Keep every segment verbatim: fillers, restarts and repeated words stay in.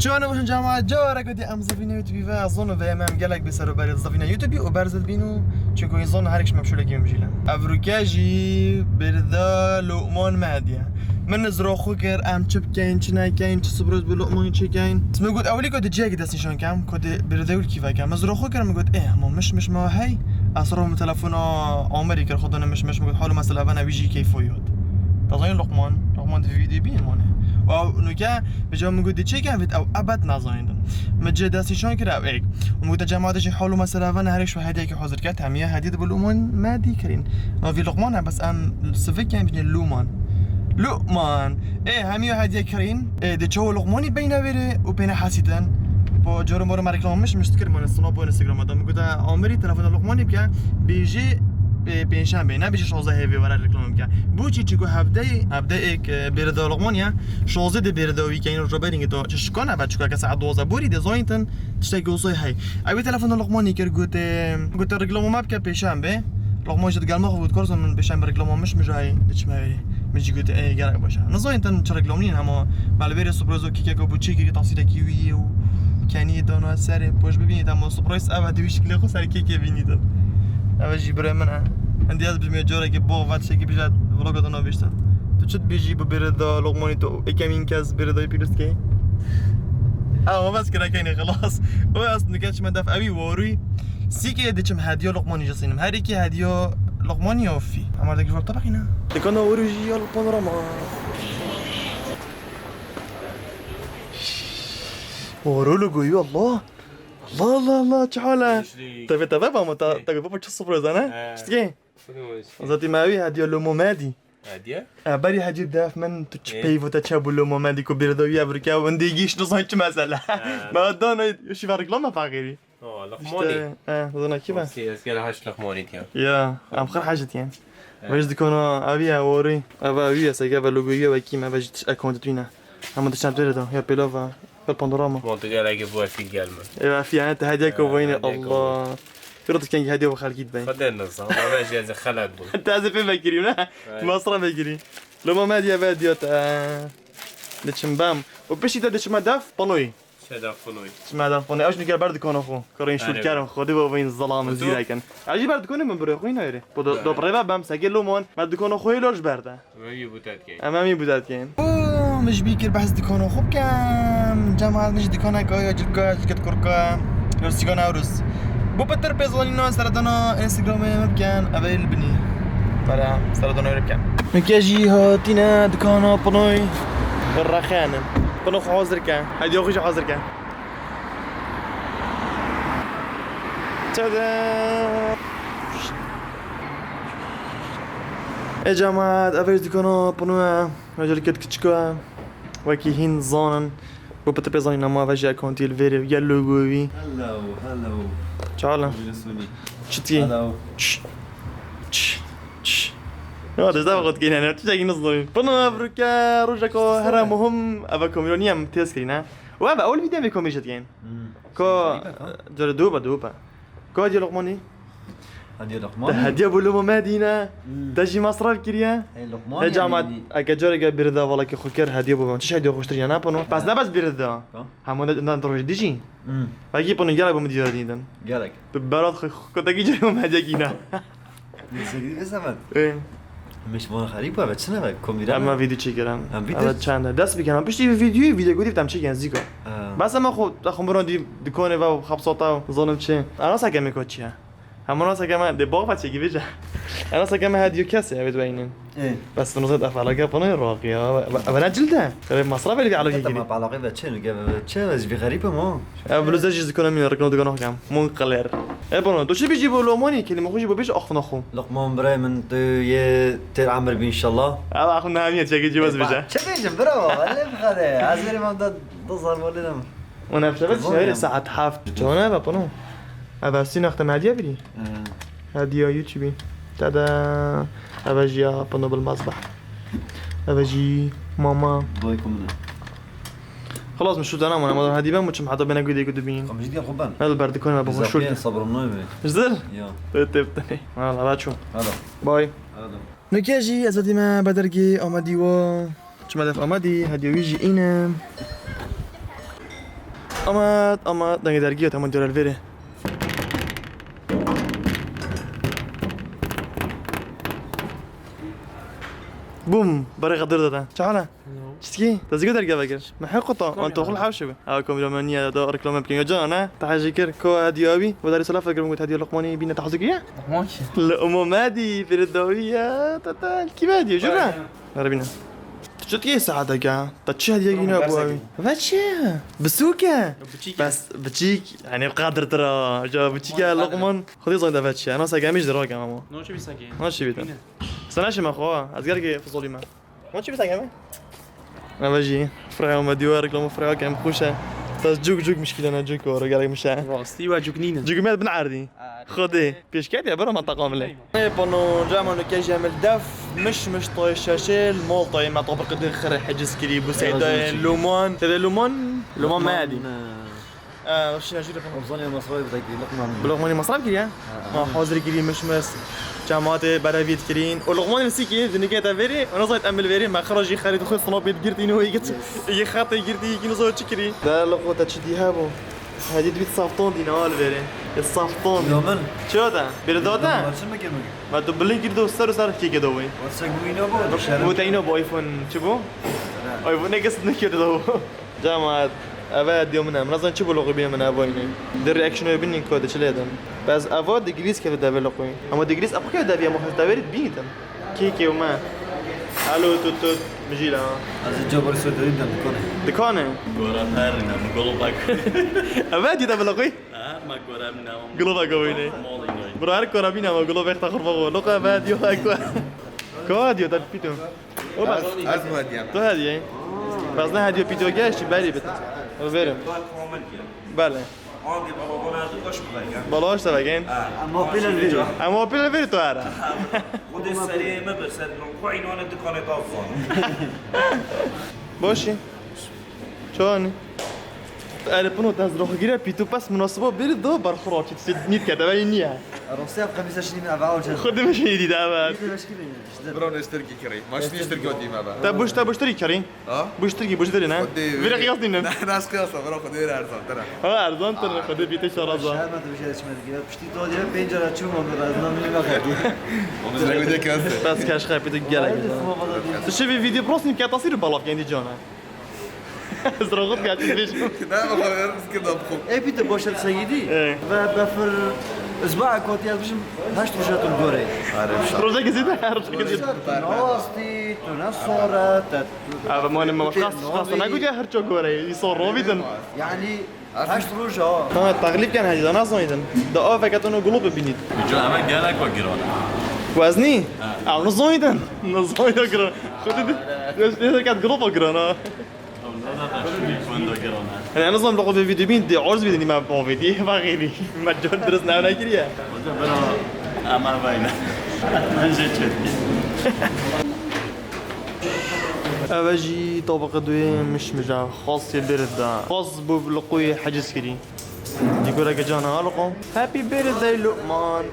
Çawan e, baş in cemaat, careke dî em zivîne YouTube ve, ez zonim ve em gelek bi ser û berê zivîne YouTube û berz dibîn û çunku zon her yek ji me şûlekî min bijîle. Evroke jî birda Luqman me hediye. Min zira xwe kir, em çi bikeyn, çi nekeyn, çi surpriz bo Luqmanî çi keyn. Min got, ewilî ku di cihekî destnîşan kem, ku di birda wî kî vekem. Min zira xwe kir, min got, ê, hema miş miş me hey. Ez rûm telefona Amerî kir, xwe dane miş miş, min got, halo mesela vana wî jî keyfo yot. Te zanî Luqman, Luqman di vîdyoyê bîn mane. Û ew nuke, bi ca min got, di çi kem vêt ew ebed nazanîn. Min cê destnîşan kir ew êk. Û min got, cemaat jî halo mesela vana her yek ji we hediyekî hazir ket, hemiya hediye di bo Luqman me dî kirîn. Navî Luqman e, bes em sivik kem bijîne Luqman. Luqman. Ê, hemiya hediye kirîn. Ê, di çawa Luqmanî beyne vêrê û pêne hesîtin. Po, corim borim reklama miş, miş dikir, mane, snap û Instagram da. Min gote, Amerî telefona Luqmanî bike, bêjî, ê, pêncşembe, ne bêjî şazdeh hêvê were reklama bike. Bo çi? Çiku hevdeyê, hevdeyê êk, ê, bêrê da Luqmanî ye, şazdeh de bêrê da wî keyin, roja berî to, çi şikane ve, çiku ke saet duwazdeh borî de zayîntin, tiştekî wisa hey. Ew ê telefona Luqmanî kir, gote, gote, reklama me bike pêşembe. Luqman jî digel me xwe got, Karson, min pêşembe reklama miş, min jî hey diçim evê. Min jî got, ê, gelek baş e. Nizanî ten çi reklamî ne, hema me li vêrê surprîzo kekeke bû çêkirî, tasîrekî wî yê û kenî dana serê, poş bibînî, hema surprîz ev e, di wî şikilê xwe ser kekê bînî de. Ev jî birê min e. Hindî ez bijimê carekê bo ve tiştekî bije vloga de navêştin. Tu çi dibêjî bi bêrê da Luqmanî, tu êkemîn kes bêrê dayî pîroz dikey? Ew bes kire keynê xilas. O ez nike çime def ewî warûyî. Sîkê diçim hediya Luqmanî jisînim. Her êkî hediya Luqmanî ya fî. Ama dek jor tabaqî ne. Dikana warû jî ya li panorama. Warû li goyû Allah. Allah Allah Allah, çi hal e? Teve teve ba, ama ta, ta gopa çi sofra zane? Çi dikey? Zatî me wî hediya Luqman me dî. Hediye? E, berî hecî def min tu çi peyvo te çe bû Luqman me dî ku bêrê da wî evrike û hindî gîş nizan çi mesele. Me dana şîva reklama feqîrî. Luqmanî. E, zana kî be? Ez gel haş Luqmanî diye. Ya, em xir hecî diyen. Vej dikana evî ye warî. Eva wî ye, sege ve logoyî ye, wekî me vej tiş ekon dîtîne. Hema dişan bêrê da, ya pêlava, ber panorama. Mon tu gelekî bu efî gel min. Eva efî yani te hediye kovayne Allah. Pêro tu kengî hediye bi xelkî dibey. Xwedê nizam, eve jî ez xelet bûm. Te ez ê pê vekirî ne? Tu masra vekirî. Loma me diye ve diye te. Diçim bam. Û piştî te diçime def panoyî. Çe def panoyî. Çime def panoyî. Ew jî diger ber dikona xwe. Kurên şûlkerin xwe dî bavên zilam zîrekin. Ez jî ber dikona min birê xwe nayêrê. Bu do, do birê ve bam sege Lomon. Me dikona xwe lor ji ber de. Em ê wî bû te dikeyin. Em ê wî bû te dikeyin. Oo, min ji bîr kir behs dikana xwe bikim. Cemaat, min ji dikaneka ya cilka, cilket kurka. Losîka Newroz. Bo pitir pê zanîna seredana Instagramê me bikin. Ev ê li binî. Bere seredana wê bikin. Nûke jî hatîne dikana pinoy. Rexenin. Pino xwe hazir ke. Hediya xwe jî hazir ke. Tada! Ê cemaat, ev ê ji dikana pinoya, ecelket kiçika, wekî hîn zanin, bo pitir pê zanîn, ama ve jî ekontî li vêrê, gel logo wî. Hello, hello. Çi hal e? Bîne Sunî. Çi tî? Hello. Çi? Çi? Çi? Ya, dezde vakit kine, ne? Tiştekî nizanî. Pino evroke, rojeko, here muhim, eve komîro niyem têz kirîne. Û eve ewil vîdeo vê komî jî dikên. Hmm. Ko, Şerîfe, ha? Cere dû be, dû be. Ko hediye Luqmanî? Hediye Luqmanî? Te hediye bû Luqman me dîne. Hmm. Te jî masraf kiriye. Hey, Luqmanî. Hey, camat, yanî eke careke bêrê da valakî xwe kir, hediye bû. Çi hediye xweştir ya, ne pano? Bes ne bes bêrê da. Ha? Hemû ne, ne roj dijî. Hmm. Belkî pano gelek bû min diyar dîtin. Gelek. Bi berat xwe, xwe tekî careke min hediye kîne. Nizegî Ezemet. Ê. Mişvan xerîb e, çi ne be? Komîre. Em me vîdyo çêkirin. Em vîdyo. Evet, çend e. Dest bikin. Em piştî vîdyoyê, vîdyo gotî, em çêkirin zîka. Ha. Bes em xwe, xwe miran dî dikonê ve xapsata, zanim çi. Ana seke me koçiye. Hem ana seke me de bava çêkî vêce. Ana seke me hediyo kesê, evet, weynin. Ê. Bes tu nizet efalaka pano roqi ya. Ve, ve, ve ne cilde. Kare masraf eli bir alaka gidi. Tamam, alaka ve çe, ne ve çe, ez bir xerîb e mo. Ev bluze jî dikona min, rikno dikona kam. Mon kaler. E, pano, tu çi bijî bo Luqmanî, kelîme xwe jî bo bêj, axuna xwe. Luqman birayê min, tu yê têr emir bî înşallah. Ev axuna hemiye çekî cî wez bêje. Çi bêjim, bira, wele bixade. Ez verê mam da du zarba lê dem. Û nefşe ve çi, saet heft. Çona ve pano. Ev sî naxte me hediye birî. Hı. Hediya YouTube. Tada. Ev jî ya pano bil mazbah. Ev jî mama. Boy kumne. Xelas, min şût dana, min hema hediye ben, min çim heta bêne gudê ku dibîn. Xwe min jî diya xwe ben. Hel ber dikon me, bi xwe şût. Zafiyen sabrim nayê. Ji dir? Ya. Tê, tê, tê. Hala, hala çû. Hala. Bye. Hala. Nûke jî ez hatîme Bedirgî, Amedî wa. Çima def Amedî, hediya wî jî îne. Ama, ama, dengê dergiya, tamam, diyor elveri. Bum, barê xedir dada. Çi hala? Çitkî? Te zî dergiya vekir. Me her qota, an toxul hewşe be. Ew kamera me niye da reklame bikin. Ya can, ne? Te hejî kir, ko hediya wî? Ve darî selafe kirim, got hediya Luqmanî bîne te hazir kiriye? Luqman ki. Luqman me dî, biri dawî ya, te, te, kî me hediya, jû be? Merhaba. Nere bîne? Tu çi dikî saeteke? Te çi hediye gîne bu ew? Ve çi? Bisûk e? Biçîk e. Bes biçîk, yani qadir tira. Ja biçîk e, Luqman. Xwedî zayda ve çi? Ana seke em ji dira kem ama. No çi bî seke? No çi bî te? Bîne. Sana şi me xwe, ez gelekî fizolî me. No çi bî seke me? Eve jî, firaya me dîwa reklama firaya kem xweş e. Bes cûk cûk mişkîlana cûk waro gelek mişe. Rastî we cûk nîne. Cûk me bin erdî. Xwedê. Pêşketiye bira me teqamilê. Ê pano, cema nûke jî em li def miş miş toyê şeşê li mol toyê me tabaqê dê xire heciz kirî bû seydayê Luman. Tede Luman? Luman me edî. E, şîna jû de pano. Omzanê masrafê bide kirî, Luqman. Bi Luqmanê masraf kiriye? Ha, ha. Ma hazir kirî miş miş. Cemaatê berevî dikirîn. Û Luqmanê sikî, di nike te verî, û nazayt em li verî, me xira jî xerî dixwe snapê digirtîn û yê git-, yê xetê girtî, yê kî nazayt çi kirî. De Luqo te çi dî hebû? Hedî dibît safton dîne al verê. E safton. Yo min. Çi o da? Biri da da? Var çi mi kemik? Ma tu bilin girdo ser ser keke da wê. Var çek bu ino bu, dışarı. Bu da ino bu iPhone çi bu? Ha. iPhone ne kes ne kedi da bu. Cemaat, eve diyor min, min azan çi bu logo bîne min eve ine. De reaction binin ko de çi leden. Bes eva de giliz kedi de ve logo. Ama de giliz apke de bir ama hasta verit binitin. Kê kê û me. Alo, tut, tut, mijîla. Ez ê cabarî soydarî bidem dikanê. Dikanê? Gora perrîne, mi golo bak. Evet, yê te bila xwe? Ha, ma gora min ew. Golo bak wîne. Mol inoy. Bro, her kora bîne ama golo bek taxir bak. Loka ve diyor, bak. Ko diyor, da pito. O bas. Ez, ez mi hediyem? Tu hediye. Bas ne hediye pito gel, şi beri bit. Verim. Bale. Andê baba bana erdi kaç mı vergen? Balaş da vegên. Ha. Ama pil el veri. Ama pil el veri tu ara. Xwedê serê me bir ser, xwe înane dikanê ta zan. Boşî. Çoni. Erê pino te zro gire pîtu pes munasiba beri do bar xura çi se nît kete ve niye. Rosya qemîsa şinî me ava alacak. Xwedê me şinî dî de evet. Bro neşterkî kirî. Maç neşterkî dî me be. Te buş te buştirî kirî. Ha? Buştirkî, buştirî ne? Xwedê vîrê qiyas nînin. Ne, nas qiyas, bira Xwedê wîrê erzan tira. Ha, erzan tira, Xwedê bîtê şaraza. Şerme tu bişe çime dikî. Piştî tu diye pênc cara çûm, onu razına mı bakar diye. Onu ne kadar kıyas? Bas kaş xepî tu gelek. Tu şevî video prosnî ke tasîr balav kendi cana. Ez rahat geldim vêjim. Ne, baba, ben biz kırda bu. E, bir de boşa segidi. Evet. Ve befir, izba koti yazmışım, haşt rojatun gore. Proje gezidi, her şey gezidi. Tu ne vasti, tu ne sonra, te Abi, mane, mane, xas, xas, ne gudi her çok gore, îsa rovîdin. Yani, haşt roja. Tamam, taklif ken hadi, da nasıl oynadın? Da o fakat onu gulu bibinit. Ucu hemen gene ko girona. Wazni? Ha. Abi, nasıl oynadın? Nasıl oynadın giron? Kudu de, ne de kat gulu girona. Ew ne zaten şûnî ku wenda girana. Hani en azından logo ve video bin de arz bidin ma o video bak yedi. Ma can dürüst ne ne giriyor. Hoca bira ama vayne. Bence çetki. Eve jî tabaka duyê mişmija xas yê bir da. Xas bu logoyê heciz kirî. Dîkora ke cana alqo. Happy birthday Luqman.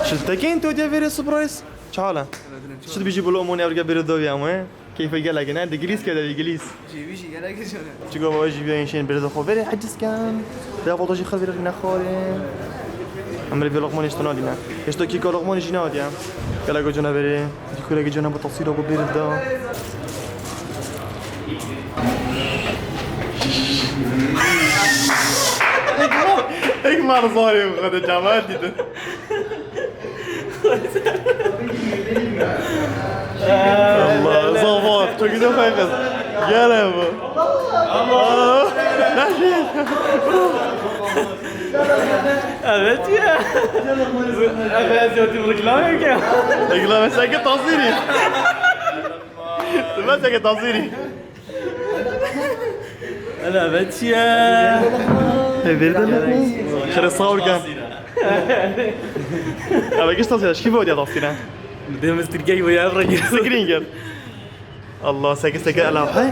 Şiltekên to diye vere surprise. Çi hal e? Çi dibêjî bi Luqmanê ew dike bêrê dawî em wê? Keyfê gelek e, ne? Digilîz ke de digilîz. Jî wî jî gelek jî ne? Çi gava jî bîya înşên bêrê xwe vere heciz ken. Dê volta jî xwe vere nexwarê. Em rê vê Luqmanê ji tuna dîne. Hêşta kîka Luqmanê jî nehatiye. Gelek cana vere. Dîkurekî cana bi tasîra ku bêrê da. Ek mar zarê xwe de cama dîtin. Allah, zafar, çok güzel kaykız. Gel abi. Allah. Evet ya. Evet ya, bir reklam yok ya. Reklam, sen ki tasiri. Sen ki tasiri. Ela, evet ya. Hey, verdin mi? Şöyle sağ ol, gel. Abi, geç tasvir, şifa diye tasvir ha. Demiz Türkiye bu ya, bırak. Screen gel. Allah, seke seke, ela, hay.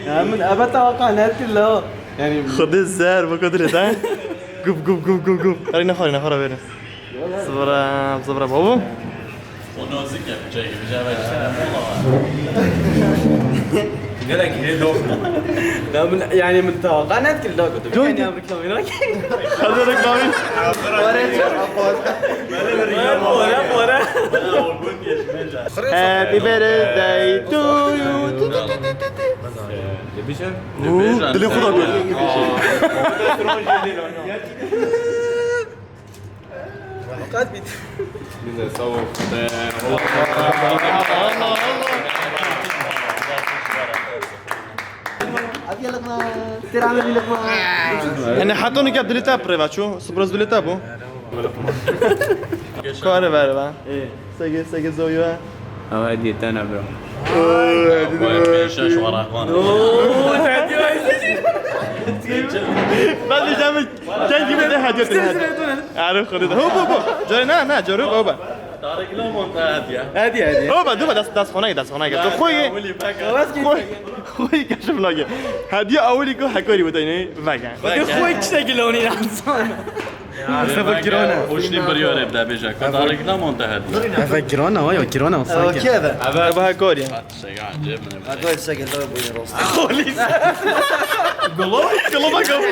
Ya, min, ebe, tawaqa, ne etkili o. Yani, Xwedê zer, bak, o dirê, ha? Gup, gup, gup, gup, gup. Hadi, nexwara, nexwara verin. Zıvıra, zıvıra, baba. O nazik yapacak gibi, cevap. Gelek hê doh. Ya min, yani min taqa nedikir da gotim. Dur, yani dur. Reklamî nake. Hadi reklamî. Bora, bora. Happy birthday to you. Dilê xwe da got. Qet bît. Bize sağ ol. Ev ye liqma. Têra me bî liqma. Ene hetonî ke dilê te pirê ve çû. Sipros dilê te bû. Kare ver ve. Sege, sege zoyu ve. Ama hediye te ne bro. Oy, hediye. Şaş varakvan. Ben diyeceğim. Gel gibi de hediye. Arif Xwedê de. Hop, hop, hop. Cara ne, ne, cara hop, hop. Tarık Lamon da hediye. Hediye, hediye. Hop, dur, dest, destxanayê, destxanayê. Tu xwe ye. Xwe, xwe keşif nake. Hediye awilî ku hekarî bide, ne, vege. Xwe kişte gilonî lazım. Mustafa Girona. Hoşnî bir yore bide bêje. Ku Tarık Lamon da hediye. Eve Girona, wa ya Girona, sanki. Eve kim eve? Eve hekarî. Şega, cebine. Ego ise geldi bu yine rost. Polis. Golo? Golo bak abi.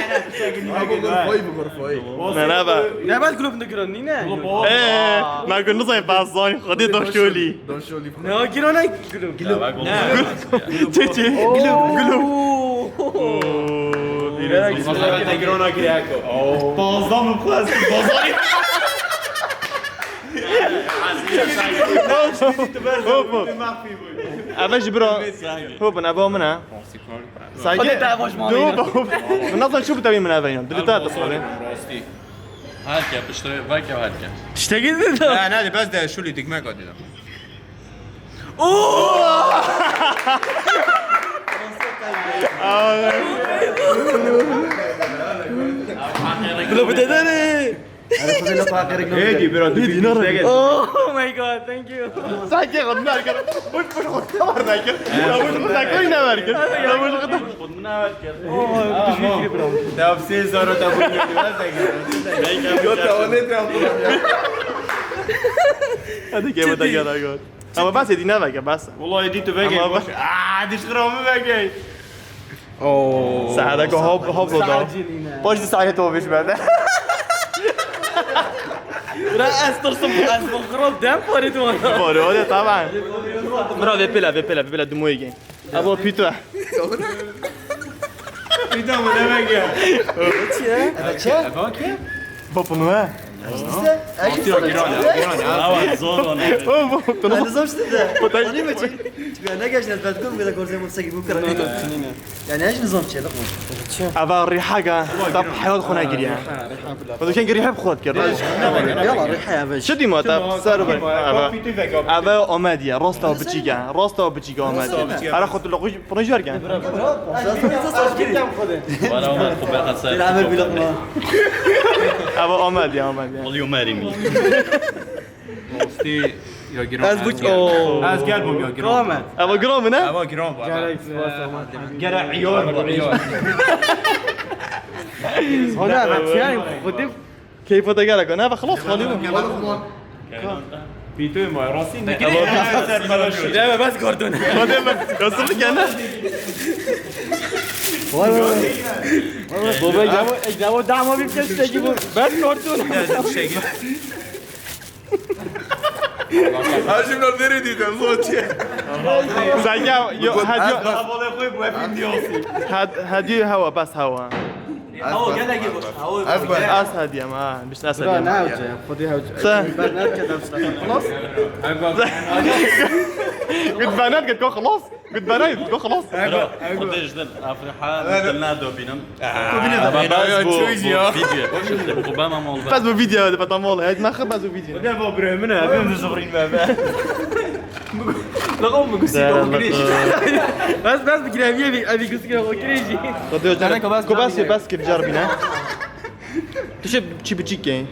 Abi gurfoy bu gurfoy. Ne ne be? Ne bes grubunda giron nîne? Eee, me gund nizay bazan, xwedê doşolî. Doşolî. Ne o giron ne giron? Gilo. Çe çe? Gilo. Gilo. Bazan mı kuaz? Bazan. Hop hop. Eve ji bira. Hop, eve min e. Saygı. Hadi daha boş muhabbet. Dur, hop. Nasıl şu bu tabii min eve inan. Dili ta tasarı. Rasti. Herke piştre, belki herke. İşte gidin de. Ya ne, bes de şuli dikme kadar. Oo! Bilo bu dedene. Hêdî bira, tu bî. Oh my God, thank you. Sanki onlar kar. Boş boş orta var belki. Ya boş boş koy ne var ki? Ya boş boş. Bunu ne var ki? Oh, teşekkür ederim. Devam, sen zara da bunu. Yok da o ne diyor ya? Hadi gel, hadi gel, hadi gel. Ama bas edin, ne var ki, bas. Vallahi edin tu belki. Ama bak. Aa, dişlerim belki. Oo. Saadek hop, hop, hop. Saadek yine. Baş saadek o biş bende. Bira, ez tırsım, ez bıkırım, dem pari tu. Pari, o da, tamam. Bira, vê pêla, vê pêla, vê pêla, dumoyê gel. Abo pîto. Pîto mu, ne var ki? Çi ye? Ebe çi? Ebe ki? Bapunu ha. Ejnise, ejnise. Yok, yok, yok, yok. Ama zor onu. O bu, tamam. Hani zor işte de. Potay. Hani mi çek? Ya ne geçti? Ben kum bir de korsem olsa gibi bu kadar. Yani ejnise zor çelik mi? Ava rihaga, tab hayat xuna giriya. O da kendi rihab xwat kir. Yala riha ya beş. Çi dîma tab ser ber. Ava. Ava Ahmediye, rasta biçîge, rasta biçîge Ahmediye. Ara xwat lo Proje erken. Bana Ömer, Kuba Hasan. Beraber bir lokma. Ama Ahmet ya, Ahmet ya. Oluyor merimi. Musti ya giran. Ez bu, o. Ez gel bum ya giran. Ama giran mı ne? Ama giran bu. Gerek, gerek iyar bu, iyar. Hadi, ben şey, Keyfa te gelek ne? Xelas xalî bû. Pîtoyê ma rastî ne? Deme bes kartone. Hadi be, hazırlık yani. Vay vay vay. Baba, eklamo, eklamo dama bir kez çekip bu. Bes kartone. Her şey nerede diyeceğim, zor çiğ. Sen ya, yo, hadi. Hadi, hadi hava, bas hava. Hawa gelekî boş. Hawa Ez boş. Ez hediyem ha. Bişt ez hediyem. Ne hewce? Xwedî hewce. Sen. Ben ne kadar Xelas. Gud benet gud ko xelas. Gud benet gud ko xelas. Xwedê ji din Afriha dilna dobînim. Bas bu video. Boş ver, bu bana mol. Bas bu video, hadi patamol. Hadi naxir bas bu video. Ne bu bre min, ben de zorin be. Laqo mu gusi laqo kirêjî. Bes bes bi kirêjî, ev gusi laqo kirêjî. Xwedê hocam. Ku bes bes kir car bîne. Tu şey çi biçik ye.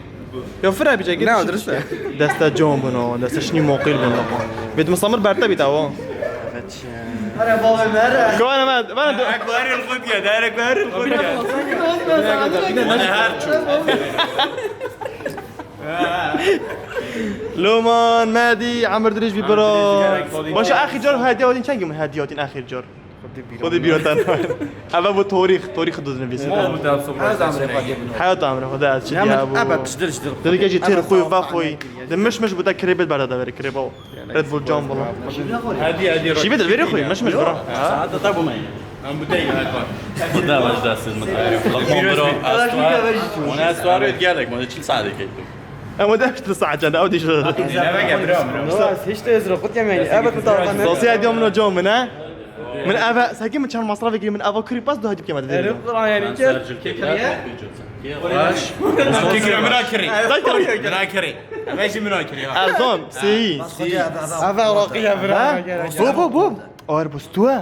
Ya fira biçik. Ne o, dirist e. Deste can bûn o, deste şinî moqîl bûn o. Bêt misamir berte bît awa. Ara baba, ara. Ku ana me, bana. Ek var el xut ya, derek var el xut ya. Bana her çû. Loman, Medi, emir dirêj bî bira. Baş axir car hediye hatin, çend gün hediye hatin axir car? Xwedî bîra te nayê. Eve bu tarîx, tarîx duz nivîsî. Her zaman refah gelin. Hayat amre xwe de ez çi diye bu. Ebed çidir çidir. Dedi ki çi têr xwe ve xwe. De miş miş bu da krêbet berda da veri krêba. Red Bull can bula. Hadi hadi. Şî bir de veri xwe, miş miş bira. Saat da bu me. Em bu değil hadi. Bu da var da siz mutlu. Bakma bro. Ona suare gelek, bana çil sade geldi. Ama da işte saat can, o da işte. Hiç de ezra kut yemeği. Evet, bu da. Sosyal diyorum no can mı ne? Min eve, seki min çend masraf kiri, min eve kiri pas daha dip kemedi. Erim Kur'an yani ki. Kekre mina kiri. Mina kiri. Eve jî mina kiri ha. Erzon, seyi. Eve rakiye bira. Bu, bu, bu. Ağır bu stüe.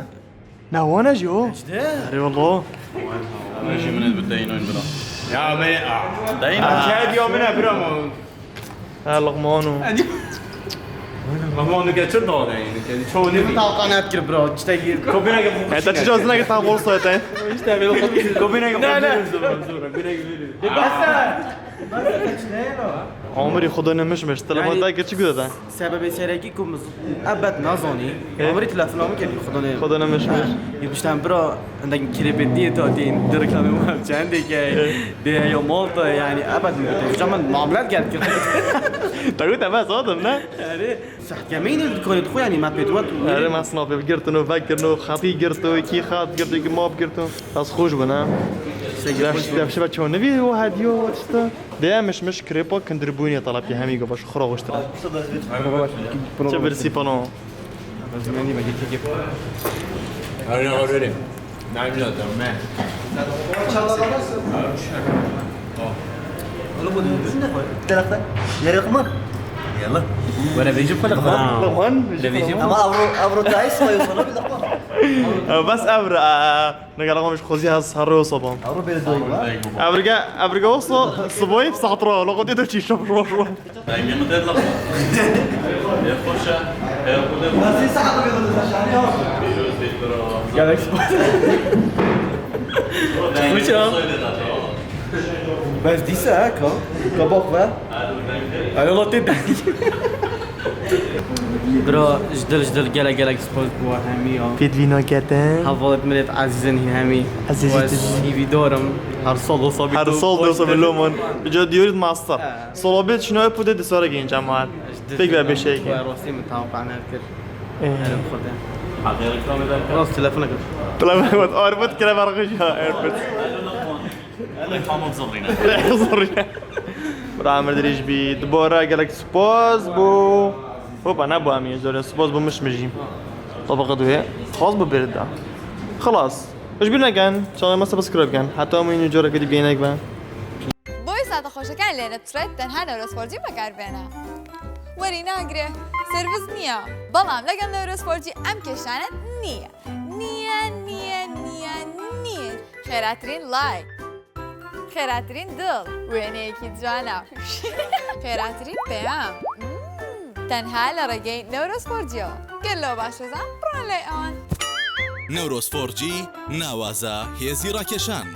Ne wana jî o? Erê wallah. Eve jî min bi deynoyn bira. Ya me a. Deynoyn. Kediya min e bira ma. Ha, Luqmano. Luqmano geçir da ne yani. Kedi çoğu ne? Tawqan et kir bro, işte gir. Kopine gel. Eta çi cazına ki tam olsa eta. İşte böyle kopine. Kopine gel. Ne ne? Zor zor. Bire geliyor. Basa. Basa ne o? Omri xudo ne mişmiş. Telefon da geçi güde da. Sebebê serekî ku min ebed nazanî. Ê? Omrî telefona min kevî xudo ne. Xudo ne mişmiş. Yê biştan bira endek kirêbetiyê tatîn, di reklamê wan çendê ke, dê ya Malta, yani ebed min gote. Hocam min muamelet geldi. Te gote bes oğlum ne? Erê, saht yemeğin el dikoni xwe yani ma pêt wat. Erê, ma snapê girtin û vekirtin û xatî girtin û kî xat girtin, kî map girtin. Ez xweş bû ne? Def, def şibe çaw nevî û hediyo işte. Dê mişmiş krêpa kindirbûnê talep kê hemî go baş xwe rûniştire. Çi birsî pano. Öyle öyle. Naim zaten me. Telefon. Yere yakma. Yalla. Were vêjî xwe li xwe. Lan. Li vêjî xwe. Ama avro, avro dayı sayıyor sana bir dakika. Bas avro. Negala xwe ji xwezî ez her rê wisa bam. Avro bêre doyma. Evrige, evrige wisa siboyî saet ra, lo xwe tê de çî şop şop şop. Dengê min tê de xwe. Ê xweşe, ê xwe de. Nasıl saat bêre de şahane ya? Pîroz bî bira. Gelek spas. Dengê xweşe. Bes dîsa ha, ka? Kabak ve? Alo, la tê dengê. Bro, ji dil, ji dil gelek, gelek spas bo hemî ya. Pêdivî naketin. Hevalêt milêt ezîzin hî hemî. Ezîzî tu. Hîvîdar im. Her sal dosa bî. Her sal dosa bî Loman. Ca diyorît master. He. Sala bê çino epu de disara genç ama. Pek ve bir şey ki. Rastî min tewqe nekir. Ee. Erê xwe de. Rast telefon kir. Telefon kir. Armut kire vergiş ya, Airpods. Ele tamam zorrîne. Zorrîne. Bira emir dirêj bî. Dubare gelek spas bo. Hopa, ne bo em ê zor e. Spas bo mişmijî. Tabaka duye. Xas bo berda. Xelas. Ji bîr nekin. Çanê me subscribe kin. Heta em ê nû cara kidî bênek be. Bo wê saeta xweşekan lê nebisrayt tenha Newroz four G me kar bêne. Werî nagire. Servis niye. Balam legel Newroz four G em kêşanet niye. Niye, niye, niye, niye. Xêratirîn like. Xêratirîn dil. Wêneyekî cana. Xêratirîn peyam. Hmm. Tenha li regey Newroz four G. Gelo baş ozan pran lê an. Newroz four G, nawaza hêzî rakeşan.